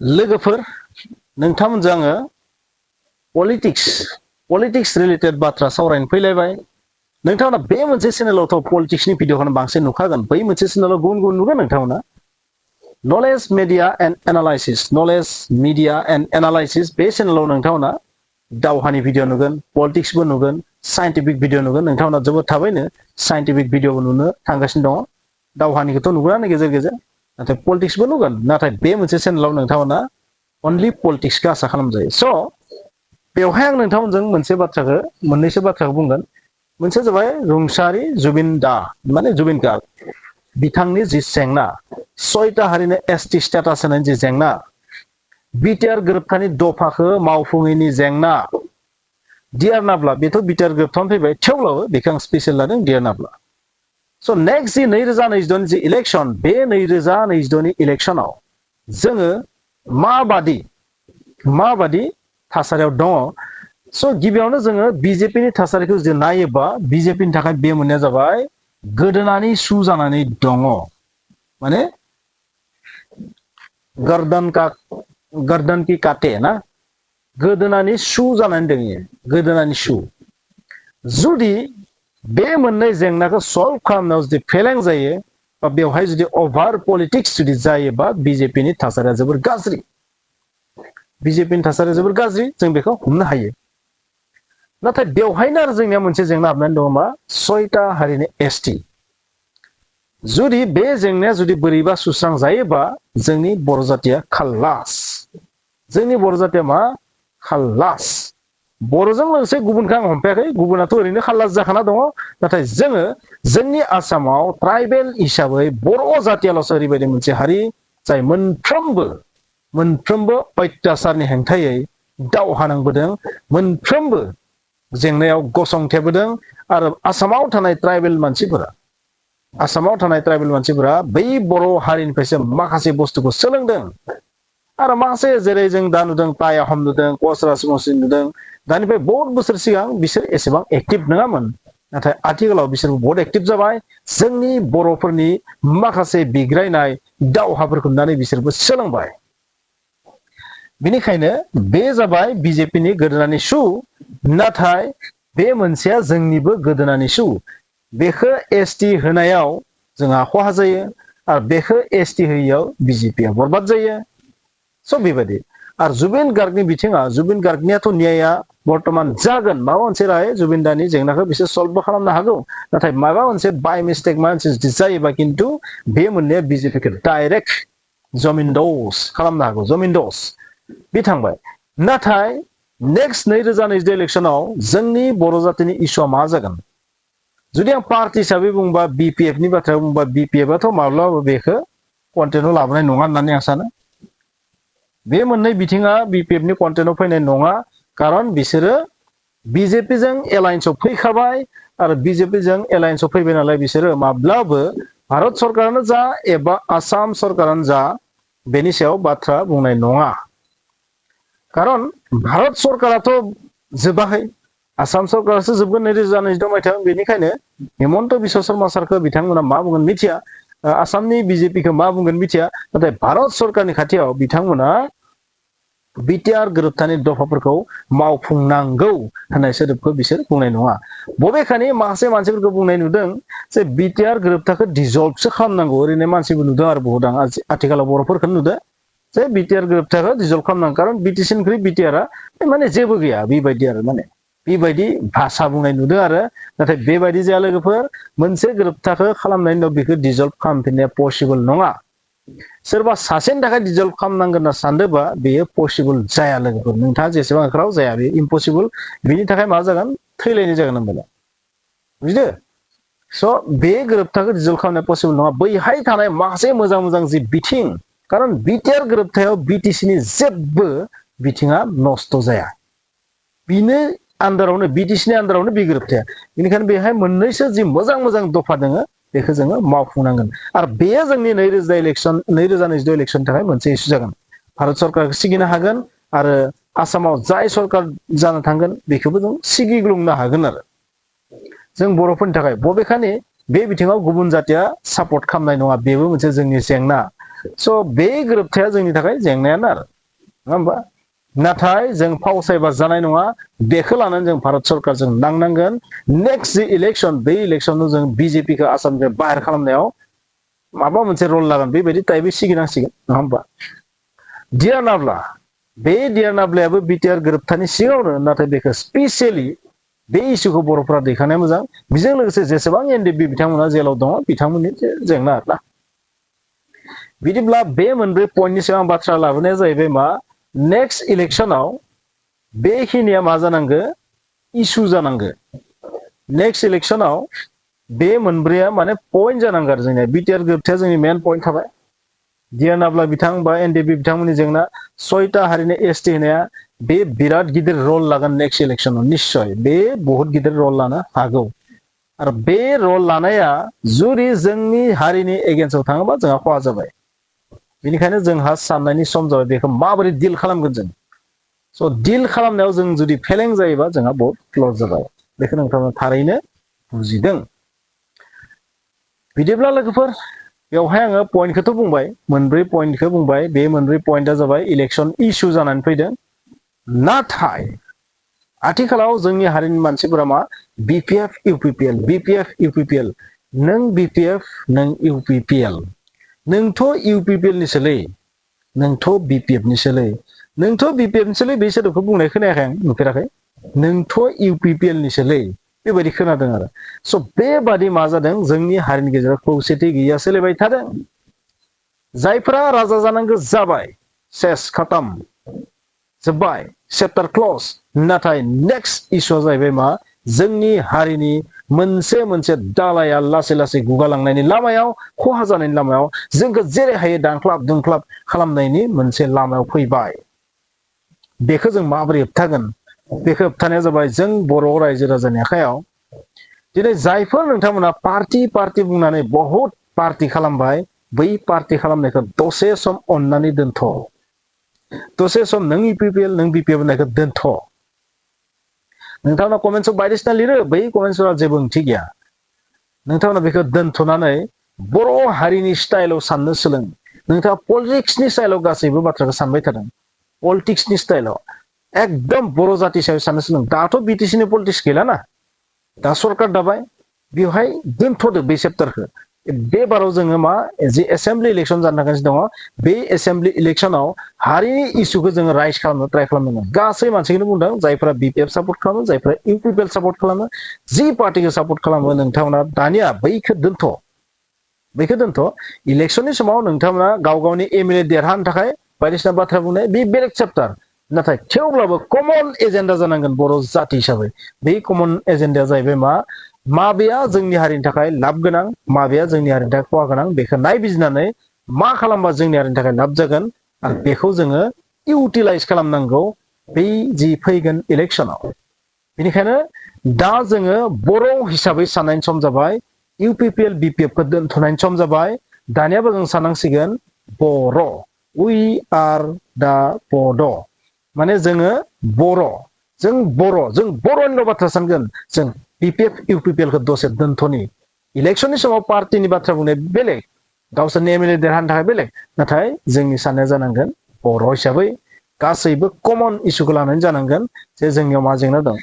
लोगोफोर नोंथांमोनजों आङो politics related बाथ्रा सावरायनो फैलायबाय नोंथांमोना बे मोनसे चेनेलावथ' पलिटिक्सनि भिडिअखौनो बांसिन नुखागोन बै मोनसे चेनेलाव गुबुन गुबुन नुगोन नोंथांमोना नलेज मिडिया एन्ड एनालाइसिस बे चेनेलाव नोंथांमोना दावहानि भिडिअ नुगोन पलिटिक्सबो नुगोन साइन्टिफिक भिडिअ नुगोन नोंथांमोना जोबोद थाबैनो साइन्टिफिक भिडिअबो नुनो थांगासिनो दङ दावहानिखौथ' नुगोनानो गेजेर गेजेर नाथाय पलिटिक्सबो नुगोन नाथाय बे मोनसे चेनेलाव नोंथांमोना अनलि पलिटिक्सखौ आसा खालामजायो स' बेवहाय आं नोंथांमोनजों मोननैसो बाथ्राखौ बुंगोन मोनसे जाबाय रुंसारि जुबिन गार्ग बिथांनि जि जेंना सयता हारिनो एसटि स्टेटास होनायनि जि जेंना बिटिआर गोरोबथानि दफाखौ मावफुङैनि जेंना डिआर नाब्ला बेथ' बिटिआर गोरोबथायावनो फैबाय थेवब्लाबो बेखौ आं स्पेसियेल लादों डिआर नाब्ला स' नेक्स्ट जि 2022 जि इलेक्सन बे 2022 इलेक्सनाव जोङो माबादि थासारियाव दङ स' गिबियावनो जोङो बिजेपिनि थासारिखौ जुदि नायोबा बिजेपिनि थाखाय बे मोननाया जाबाय गोदोनानि सु जानानै दङ माने गर्दन की काटे ना गोदोनानि सु जानानै दङ गोदोनानि सु जुदि बे मोननै जेंनाखौ सल्भ खालामनायाव जुदि फेलें जायो बा बेवहाय जुदि अभार पलिटिक्स जुदि जायोबा बिजेपिनि थासारिया जोबोर गाज्रि जों बेखौ हमनो हायो नाथाय बेवहायनो आरो जोंनिया मोनसे जेंना हाबनानै दङ मा सयता हारिनि एसटि जुदि बे जेंनाया जुदि बोरैबा सुस्रां जायोबा जोंनि बर' जातिया खाल्लास मा खाल्लास बर'जों लोगोसे गुबुनखौ आं हमफायाखै गुबुनाथ' ओरैनो खाल्लास जाखाना दङ नाथाय जोङो जोंनि आसामाव ट्राइबेल हिसाबै बर' जातियाल'सो ओरैबायदि मोनसे हारि जाय मोनफ्रोमबो अत्याचारनि हेंथायै दावहा नांबोदों मोनफ्रोमबो जेंनायाव गसंथेबोदों आरो आसामाव थानाय ट्राइबेल मानसिफोरा बै बर' हारिनिफ्रायसो माखासे बुस्थुखौ सोलोंदों आरो माखासे जेरै जों दा नुदों आहम नुदों कोच राजबंशी नुदों दानिफ्राय बहुत बोसोर सिगां बिसोर एसेबां एक्टिभ नङामोन नाथाय आथिखालाव बिसोर बहुत एक्टिभ जाबाय जोंनि बर'फोरनि माखासे बिग्रायनाय दावहाफोरखौ नुनानै बिसोरबो सोलोंबाय बेनिखायनो बे जाबाय बिजेपिनि गोदोनानि सु नाथाय बे मोनसेया जोंनिबो गोदोनानि सु बेखौ एसटि होनायाव जोंहा खहा जायो आरो बेखौ एसटि होयियाव बिजेपिया बरबाद जायो स' बेबायदि आरो जुबिन गार्गनियाथ' न्यायआ बर्तमान जागोन माबा मोनसे राय जुबिन दानि जेंनाखौ बिसोर सल्भबो खालामनो हागौ नाथाय माबा मोनसे बाय मिस्टेक माबा मोनसे जुदि जायोबा खिन्थु बे मोननाया बिजेपिखौ डाइरेक्ट जमिनदोज खालामनो हागौ जमिनदोज बे थांबाय नाथाय नेक्स्ट 2022 इलेक्सनाव जोंनि बर' जातिनि इसुआ मा जागोन जुदि आं पार्टी हिसाबै बुंबा बिपिएफनि बाथ्रायाव बुंबा बिपिएफआथ' माब्लाबाबो बेखौ कन्टेन्टआव लाबोनाय नङा होननानै आं सानो बे मोननै बिथिङा बिपिएफनि कन्टेन्टआव फैनाय नङा खारन बिसोरो बिजेपिजों एलायन्सआव फैखाबाय आरो बिजेपिजों एलायन्सआव फैबाय नालाय बिसोरो माब्लाबो भारत सरकारानो जा एबा आसाम सरकारानो जा बेनि सायाव बाथ्रा बुंनाय नङा खारन भारत सरकाराथ' जोबाखै आसाम सरकारासो जोबगोन 2022 मायथाइयाव बेनिखायनो हेमन्त बिश्व शर्मा सारखौ बिथांमोना मा बुंगोन मिथिया आसामनि बिजेपिखौ मा बुंगोन मिथिया नाथाय भारत सरकारनि खाथियाव बिथांमोना बिटिआर गोरोबथानि दफाफोरखौ मावफुंनांगौ होननाय सोदोबखौ बिसोर बुंनाय नङा बबेखानि माखासे मानसिफोरखौ बुंनाय नुदों जे बिटिआर गोरोबथाखौ डिजल्भसो खालामनांगौ ओरैनो मानसिबो नुदों आरो बहुत आं आथिखालाव बर'फोरखौनो नुदों जे बिटिआर गोरोबथाखौ डिजल्भ खालामनांगौ खारन बिटिसिनिख्रुइ बिटिआरआ माने जेबो गैया बेबायदि आरो माने बेबायदि भाषा बुंनाय नुदों आरो नाथाय बेबायदि जाया लोगोफोर मोनसे गोरोबथाखौ खालामनायनि उनाव बेखौ डिजल्भ खालामफिननाया पसिबोल नङा सोरबा सासेनि थाखाय डिजल्भ खालामनांगोन होनना सानदोंबा बेयो पसिबोल जाया लोगोफोर नोंथाङा जेसेबां होख्राव जाया बे इम्पसिबोल बिनि थाखाय मा जागोन थैलायनाय जागोन होनबालाय बुजिदो स' बे गोरोबथाखौ डिजल्भ खालामनाया पसिबोल नङा बैहाय थानाय माखासे मोजां जि बिथिं खारन बिटिआर गोरोबथायाव बिटिसिनि जेबो बिथिङा नस्थ' जाया बिनो आन्दारावनो बिटिसिनि आन्दारावनो बे गोरोबथाया बेनिखायनो बेहाय मोननैसो जि मोजां दफा दोङो बेखौ जोङो मावफुंनांगोन आरो बेयो जोंनि 2022 इलेक्सननि थाखाय मोनसे इस्यु जागोन भारत सरकारखौ सिगिनो हागोन आरो आसामाव जाय सरकार जानो थांगोन बेखौबो जों सिगिग्लुंनो हागोन आरो जों बर'फोरनि थाखाय बबेखानि बे बिथिङाव गुबुन जातिया सापर्ट खालामनाय नङा बेबो मोनसे जोंनि जेंना स' बे गोरोबथाया जोंनि थाखाय जेंनायानो आरो नङा होमबा नाथाय जों फावसायबा जानाय नङा बेखौ लानानै जों भारत सरकारजों नांनांगोन नेक्स्ट जि इलेक्सन बे इलेक्सनाव जों बिजेपिखौ आसामनिफ्राय बाहेर खालामनायाव माबा मोनसे रल लागोन बेबायदि टाइपै सिगिनांसिगोन नङा होमबा डियार नाब्ला बे डियार नाब्लायाबो बिटिआर गोरोबथानि सिगाङावनो नाथाय बेखौ स्पेसियेलि बे इस्युखौ बर'फोरा दैखांनाया मोजां बेजों लोगोसे जेसेबां एनडिपि बिथांमोना जेलाव दङ बिथांमोननि जेंना आरोना बिदिब्ला बे मोनब्रै पइन्टनि सायाव आं बाथ्रा लाबोनाया जाहैबाय मा नेक्स्ट इलेक्सनाव बेखिनिया मा जानांगो इस्यु जानांगो नेक्स्ट इलेक्सनाव बे मोनब्रैया माने पइन्ट जानांगौ आरो जोंनिया बिटिआर गोरोबथाया जोंनि मेन पइन्ट थाबाय डियार नाब्ला बिथां बा एनडिपि बिथांमोननि जेंना 6टा हारिनि एसटि होनाया बे बिराद गिदिर रल लागोन नेक्स्ट इलेक्सनाव निश्चय बे बहुत गिदिर रल लानो हागौ आरो बे रल लानाया जुदि जोंनि हारिनि एगेन्स्टआव थाङोबा जोंहा खहा जाबाय बेनिखायनो जोंहा साननायनि सम जाबाय बेखौ माबोरै डिल खालामगोन जों स' डिल खालामनायाव जों जुदि फेलें जायोबा जोंहा बहुत क्ल'ज जाबाय बेखौ नोंथाङा थारैनो बुजिदों बिदिब्ला लोगोफोर बेवहाय आङो पइन्टखौथ' बुंबाय मोनब्रै पइन्टखौ बुंबाय बे मोनब्रै पइन्टआ जाबाय इलेक्सन इस्यु जानानै फैदों नाथाय आथिखालाव जोंनि हारिनि मानसिफोरा मा बिपिएफ इउपिपिएल नों बिपिएफ नों इउपिपिएल नोंथ' इउपिपिएल नि सोलै नोंथ' बिपिएफ नि सोलै नोंथ' बिपिएफ नि सोलै बे सोदोबखौ बुंनाय खोनायाखै आं नुफेराखै नोंथ' इउपिपिएल नि सोलै बेबायदि खोनादों आरो स' बेबादि मा जादों जोंनि हारिनि गेजेराव खौसेथि गैया सोलिबाय थादों जायफोरा राजा जानांगौ जाबाय सेस खतम जोब्बाय चेप्टार क्ल'ज नाथाय नेक्स्ट इस्युआ जाहैबाय मा जोंनि हारिनि मोनसे मोनसे दालाया लासै लासै गुगालांनायनि लामायाव खहा जानायनि लामायाव जोंखौ जेरै हायो दांख्लाब दुंख्लाब खालामनायनि मोनसे लामायाव फैबाय बेखौ जों माबोरै होबथागोन बेखौ होबथानाया जाबाय जों बर' रायजो राजानि आखायाव दिनै जायफोर नोंथांमोना पार्टि बुंनानै बहुत पार्टि खालामबाय बै पार्टि खालामनायखौ दसे सम अननानै दोनथ' दसे सम नों इउपिपिएल नों बिपिएफ होननायखौ दोनथ' नोंथांमोना कमेन्ट्सआव बायदिसिना लिरो बै कमेन्ट्सफोरा जेबो ओंथि गैया नोंथांमोना बेखौ दोनथ'नानै बर' हारिनि स्टाइलाव साननो सोलों नोंथाङा पलिटिक्सनि स्टाइलाव गासैबो बाथ्राखौ सानबाय थादों पलिटिक्सनि स्टाइलाव एकदम बर' जाति हिसाबै साननो सोलों दाथ' बिटिसिनि पलिटिक्स गैलाना दा सरकार दाबाय बेवहाय दोनथ'दो बे चेप्टारखौ बे बाराव जोङो मा जि एसेम्बलि इलेक्सन जानो थांगासिनो दङ बे एसेम्बलि इलेक्सनाव हारिनि इस्युखौ जोङो राइज खालामनो ट्राइ खालामनांगोन गासै मानसिखौनो बुंदों जायफोरा बिपिएफ सापर्ट खालामो जायफोरा इउपिपिएल सापर्ट खालामो जि पार्टिखौ सापर्ट खालामो नोंथांमोना दानिया बैखौ दोनथ' इलेक्सननि समाव नोंथांमोना गाव गावनि एमएलए देरहानो थाखाय बायदिसिना बाथ्रा बुंनाय बे बेलेग चेप्टार नाथाय थेवब्लाबो कमन एजेन्डा जानांगोन बर' जाति हिसाबै बे कमन एजेन्डाया जाहैबाय मा माबेया जोंनि हारिनि थाखाय लाब गोनां माबेया जोंनि हारिनि थाखाय खहा गोनां बेखौ नायबिजिरनानै मा खालामबा जोंनि हारिनि थाखाय लाब जागोन आरो बेखौ जोङो इउटिलाइज खालामनांगौ बै जि फैगोन इलेक्सनाव बेनिखायनो दा जोङो बर' हिसाबै साननायनि सम जाबाय इउपिपिएल बिपिएफखौ दोनथ'नायनि सम जाबाय दानियाबो जों साननांसिगोन बर' उइ आर दा बड' माने जोङो जों बर'निल' बाथ्रा सानगोन जों बिपिएफ इउपिपिएलखौ दसे दोनथ'नि इलेक्सननि समाव पार्टिनि बाथ्रा बुंनाय बेलेग गावसोरनि एमएलए देरहानो थाखाय बेलेग नाथाय जोंनि साननाया जानांगोन बर' हिसाबै गासैबो कमन इस्युखौ लानानै जानांगोन जे जोंनियाव मा जेंना दं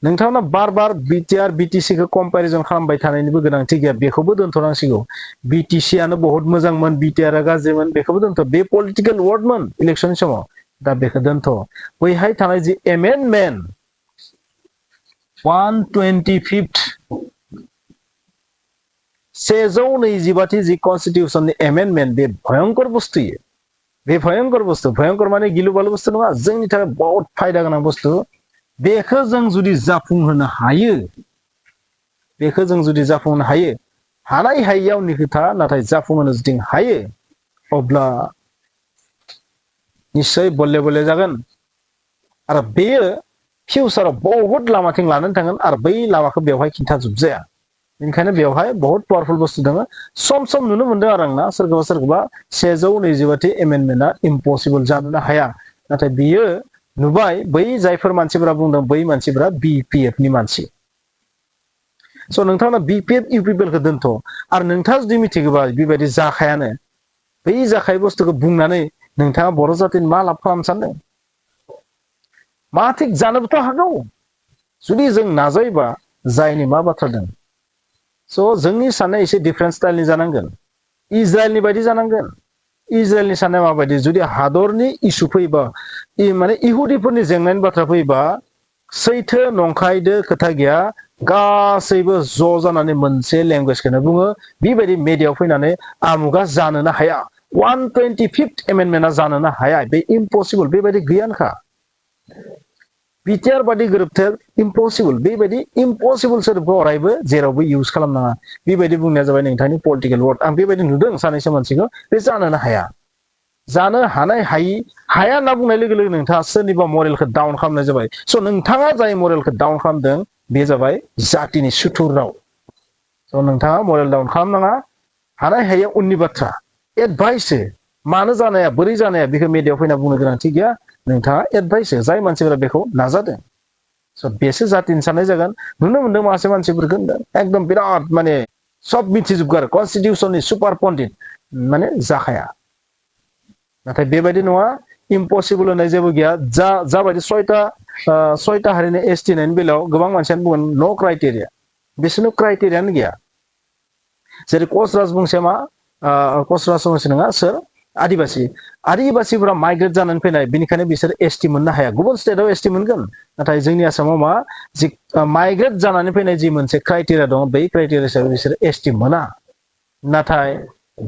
नोंथांमोना बार बिटिआर बिटिसिखौ कम्पेरिजन खालामबाय थानायनिबो गोनांथि गैया बेखौबो दोनथ'नांसिगौ बिटिसिआनो बहुत मोजांमोन बिटिआरआ गाज्रिमोन बेखौबो दोनथ' बे पलिटिकेल वर्डमोन इलेक्सननि समाव दा बेखौ दोनथ' बैहाय थानाय जि एमेन्डमेन्ट 125th 125थि जि कनस्टिटिउसननि एमेन्डमेन्ट बे भयंकर बुस्थु बे भयंकर माने गिलु बालु बुस्थु नङा जोंनि थाखाय बहुत फायदा गोनां बुस्थु बेखौ जों जुदि जाफुंहोनो हायो हानाय हायियावनि खोथा नाथाय जाफुंहोनो जुदि हायो अब्ला निश्चय बले बले जागोन आरो बेयो फिउचाराव बहुत लामाथिं लानानै थांगोन आरो बै लामाखौ बेवहाय खिन्थाजोबजाया बेनिखायनो बेवहाय बहुत पावारफुल बुस्थु दङ सम नुनो मोनदों आरो आंना सोरखौबा 125थि एमेन्डमेन्टआ इम्पसिबल जानोनो हाया नाथाय बियो नुबाय बै जायफोर मानसिफोरा बुंदों बै मानसिफोरा बिपिएफ नि मानसि स' नोंथांमोना बिपिएफ इउपिपिएलखौ दोनथ' आरो नोंथाङा जुदि मिथिगौबा बेबायदि जाखायानो बै जाखाय बुस्थुखौ बुंनानै नोंथाङा बर' जातिनि मा लाब खालामनो सानदों मा थिक जानोबोथ' हागौ जुदि जों नाजायोबा जायनि मा बाथ्रा दं स' जोंनि साननाया एसे डिफारेन्ट स्टाइलनि जानांगोन इजराइलनि बायदि जानांगोन इजराइलनि साननाया माबायदि जुदि हादरनि इसु फैबा माने इहुदिफोरनि जेंनानि बाथ्रा फैबा सैथो नंखायदो खोथा गैया गासैबो ज' जानानै मोनसे लेंगुवेजखौनो बुङो बेबायदि मेडियायाव फैनानै आमुगा जानोनो हाया 125th एमेन्डमेन्टआ जानोनो हाया बे इम्पसिबल बेबायदि गैयानोखा बिटिआर बादि गोरोबथाया इम्पसिबल बेबायदि इम्पसिबल सोदोबखौ अरायबो जेरावबो इउज खालामनाङा बेबायदि बुंनाया जाबाय नोंथांनि पलिटिकेल वर्ड आं बेबायदि नुदों सानैसो मानसिखौ बे जानोनो हाया जानो हानाय हायि हाया होनना बुंनाय लोगो लोगो नोंथाङा सोरनिबा मरेलखौ डाउन खालामनाय जाबाय स' नोंथाङा जाय मरेलखौ डाउन खालामदों बे जाबाय जातिनि सुथुर राव स' नोंथाङा मरेल डाउन खालामनाङा हानाय हायिया उननि बाथ्रा एडभाइसो मानो जानाया बोरै जानाया बेखौ मेडियायाव फैना बुंनो गोनांथि गैया नोंथाङा एडभाइसो जाय मानसिफोरा बेखौ नाजादों स' बेसो जातिनि साननाय जागोन नुनो मोनदों माखासे मानसिफोरखौ एकदम बिराद माने सब मिथिजोबगौ आरो कनस्टिटिउसननि सुपार पन्डित माने जाखाया नाथाय बेबायदि नङा इम्पसिबल होननाय जेबो गैया जाबायदि सयता हारिनि एसटि होननायनि बेलायाव गोबां मानसियानो बुंगोन न' क्राइटेरिया बिसोरनो क्राइटेरियानो गैया जेरै कच राजबंशिया मा कच राजबंशि नङा सोर आदिबासिफोरा माइग्रेट जानानै फैनाय बेनिखायनो बिसोर एसटि मोननो हाया गुबुन स्टेटआव एसटि मोनगोन नाथाय जोंनि आसामाव मा जि माइग्रेट जानानै फैनाय जि मोनसे क्राइटेरिया दं बै क्राइटेरिया हिसाबै बिसोर एसटि मोना नाथाय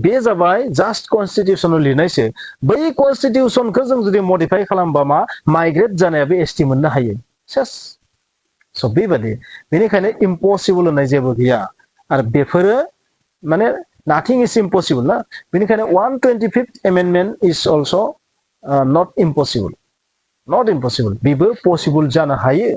बे जाबाय जास्ट कनस्टिटिउसनाव लिरनायसो बै कनस्टिटिउसनखौ जों जुदि मडिफाइ खालामबा मा माइग्रेट जानायाबो एसटि मोननो हायो सेस स' बेबादि बेनिखायनो इम्पसिबल होननाय जेबो गैया आरो बेफोरो माने नाथिं इज इम्पसिबल ना बेनिखायनो 125th एमेन्डमेन्ट इज अल्स' नट इम्पसिबल बेबो पसिबल जानो हायो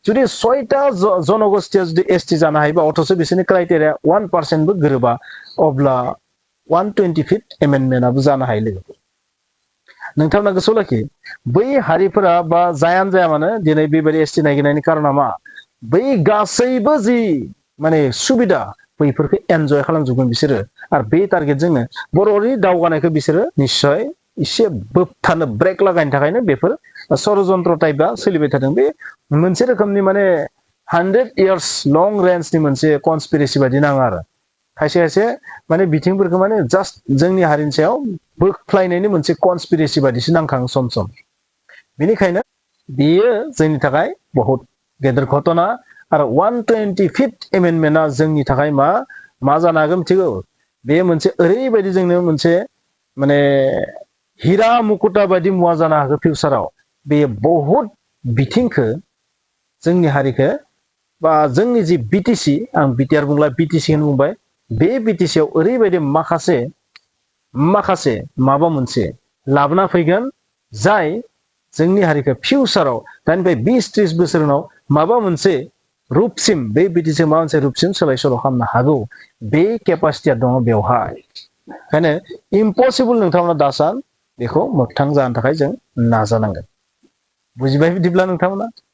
जुदि 6टा जनगोष्ठीया जुदि एसटि जानो हायोबा अथ'स बिसोरनि क्राइटेरिया 1%बो गोरोबा अब्ला 125th एमेन्डमेन्टआबो जानो हायो लोगोफोर नोंथांमोना गोसोआव लाखि बै हारिफोरा बा जायानो जाया मानो दिनै बेबायदि एसटि नागिरनायनि कारना मा बै गासैबो जि माने सुबिदा बैफोरखौ एन्जय खालामजोबगोन बिसोरो आरो बे टारगेटजोंनो बर'नि दावगानायखौ बिसोरो निस्सय एसे बोबथानो ब्रेक लागायनो थाखायनो बेफोर षड़यन्त्र टाइपआ सोलिबाय थादों बे मोनसे रोखोमनि माने 100 years लं रेन्जनि मोनसे कनस्पिरेसि बायदि नाङा आरो खायसे खायसे माने बिथिंफोरखौ माने जास्ट जोंनि हारिनि सायाव बोख्लायनायनि मोनसे कनस्पिरेसि बायदिसो नांखाङो सम सम बेनिखायनो बेयो जोंनि थाखाय बहुत गेदेर घटना आरो 125th एमेन्डमेन्टआ जोंनि थाखाय मा जानो हागौ मिथिगौ बे मोनसे ओरैबायदि जोंनो मोनसे माने हिरा मुकुटा बायदि मुवा जानो हागौ फिउचाराव बे बहुत बिथिंखौ जोंनि हारिखौ बा जोंनि जि बिटिसि आं बिटिआर बुंला बिटिसि होनना बुंबाय बे बिटिसिआव ओरैबायदि माखासे माबा मोनसे लाबोना फैगोन जाय जोंनि हारिखौ फिउचाराव दानिफ्राय 20-30 बोसोर उनाव माबा मोनसे रुपसिम बे बिटिसिआव माबा मोनसे रुपसिम सोलाय सोल' खालामनो हागौ बे केपासिटिया दङ बेवहाय ओंखायनो इम्पसिबल नोंथांमोना दासान बेखौ मोगथां जानो थाखाय जों नाजानांगोन बुजिबाय बिदिब्ला नोंथांमोना